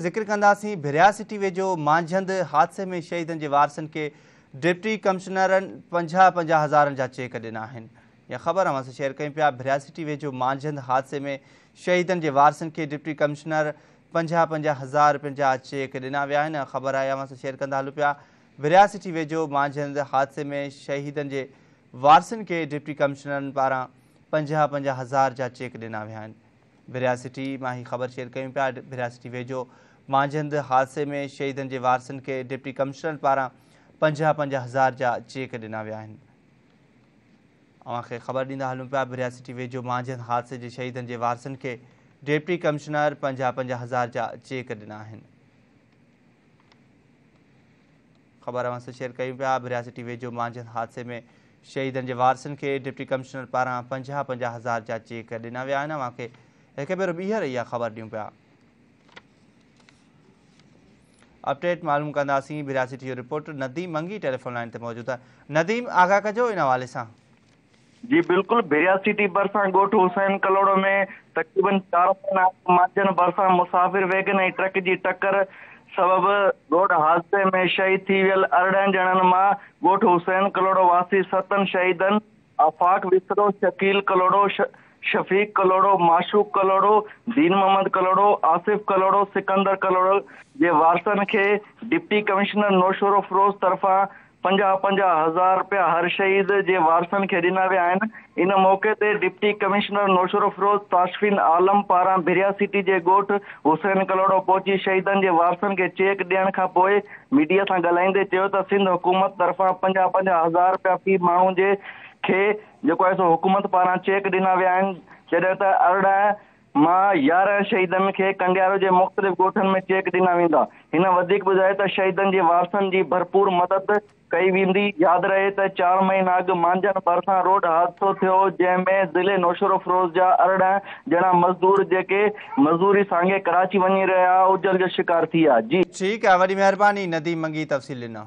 ذڪر ڪنداسين ڀريا سٽي ويجهو مانجهند حادثي ۾ شهيدن جي وارثن کي ڊپٽي ڪمشنرن 50 50 هزارن جا چيڪ ڏنا آهن. اها خبر اوهان سان شيئر ڪيون پيا ڀريا سٽي ويجهو مانجهند حادثي ۾ شهيدن جي وارثن کي ڊپٽي ڪمشنر 50 50 هزار رپين جا چيڪ ڏنا ويا آهن. اها خبر آهي اوهان سان شيئر ڪندا هلون پيا ڀريا سٽي ويجهو مانجهند حادثي ۾ شهيدن جي وارثن کي ڊپٽي ڪمشنرن پاران 50 50 هزار جا چيڪ ڏنا ويا آهن. ڀريا سٽي مان هي خبر شيئر ڪيون پيا ڀريا سٽي ويجهو مانجهند حادثي ۾ شهيدن جي وارثن کي ڊپٽي ڪمشنر پاران 50 50 هزار جا چيڪ ڏنا ويا آهن. اوهان کي خبر ڏيندا هلون پيا ڀريا سٽي ويجهو مانجهند حادثي جي شهيدن جي وارثن کي ڊپٽي ڪمشنر 50 50 هزار جا چيڪ ڏنا آهن. خبر اوهان سان شيئر ڪيون پيا ڀريا سٽي ويجهو مانجهند حادثي ۾ شهيدن جي وارثن کي ڊپٽي ڪمشنر پاران 50 50 هزار جا چيڪ ڏنا ويا آهن اوهان کي هڪ ڀيرو ٻيهر اها خبر ڏيون پيا. اپڊيٽ معلوم ڪنداسين ڀريا سٽي جو reporter Nadeem Mangi telephone line تي موجود آهي نديم آگاهه ڪجو ان حوالي سان. جي بلڪل ڀريا سٽي ڀرسان ڳوٺ حسين ڪلهوڙو ۾ تقريبن 4 مهينا اڳ مانجهند ڀرسان مسافر ويگن ۽ ٽرڪ جي ٽڪر سبب روڊ حادثي ۾ شهيد ٿي ويل 18 ڄڻن مان ڳوٺ حسين ڪلهوڙو واسي ستن شهيدن آفاق وسرو، شڪيل ڪلهوڙو، شفيق ڪلهوڙو، معشوق ڪلهوڙو، دين محمد ڪلهوڙو، آصف ڪلهوڙو، سڪندر ڪلهوڙو جي وارثن کي ڊپٽي ڪمشنر نوشهروفروز طرفان 50 50 هزار رپيا هر شهيد جي وارثن کي ڏنا ويا آهن. ان موقعي تي ڊپٽي ڪمشنر نوشهروفيروز تاشفين عالم پاران ڀريا سٽي جي ڳوٺ حسين ڪلهوڙو پهچي شهيدن جي وارثن کي چيڪ ڏيڻ کانپوء ميڊيا سان ڳالهائيندي چيو ته سنڌ حڪومت طرفان 50 50 هزار رپيا في ماڻهو جي کي جيڪو آهي سو حڪومت پاران چيڪ ڏنا ويا آهن جڏهن ته 18 مان 11 شهيدن کي ڪنڊيارو جي مختلف ڳوٺن ۾ چيڪ ڏنا ويندا. هن وڌيڪ ٻڌايو ته شهيدن جي وارثن جي ڀرپور مدد ڪئي ويندي. ياد رهي ته 4 مهينا اڳ مانجهند ڀرسان روڊ حادثو ٿيو هو جنهن ۾ ضلعي نوشهروفيروز جا 18 ڄڻا مزدور جيڪي مزدوري سانگي ڪراچي وڃي رهيا هئا اجل جو شڪار ٿي ويا. جي. ٺيڪ آهي وڏي مهرباني نديم منگي تفصيل ڏنا.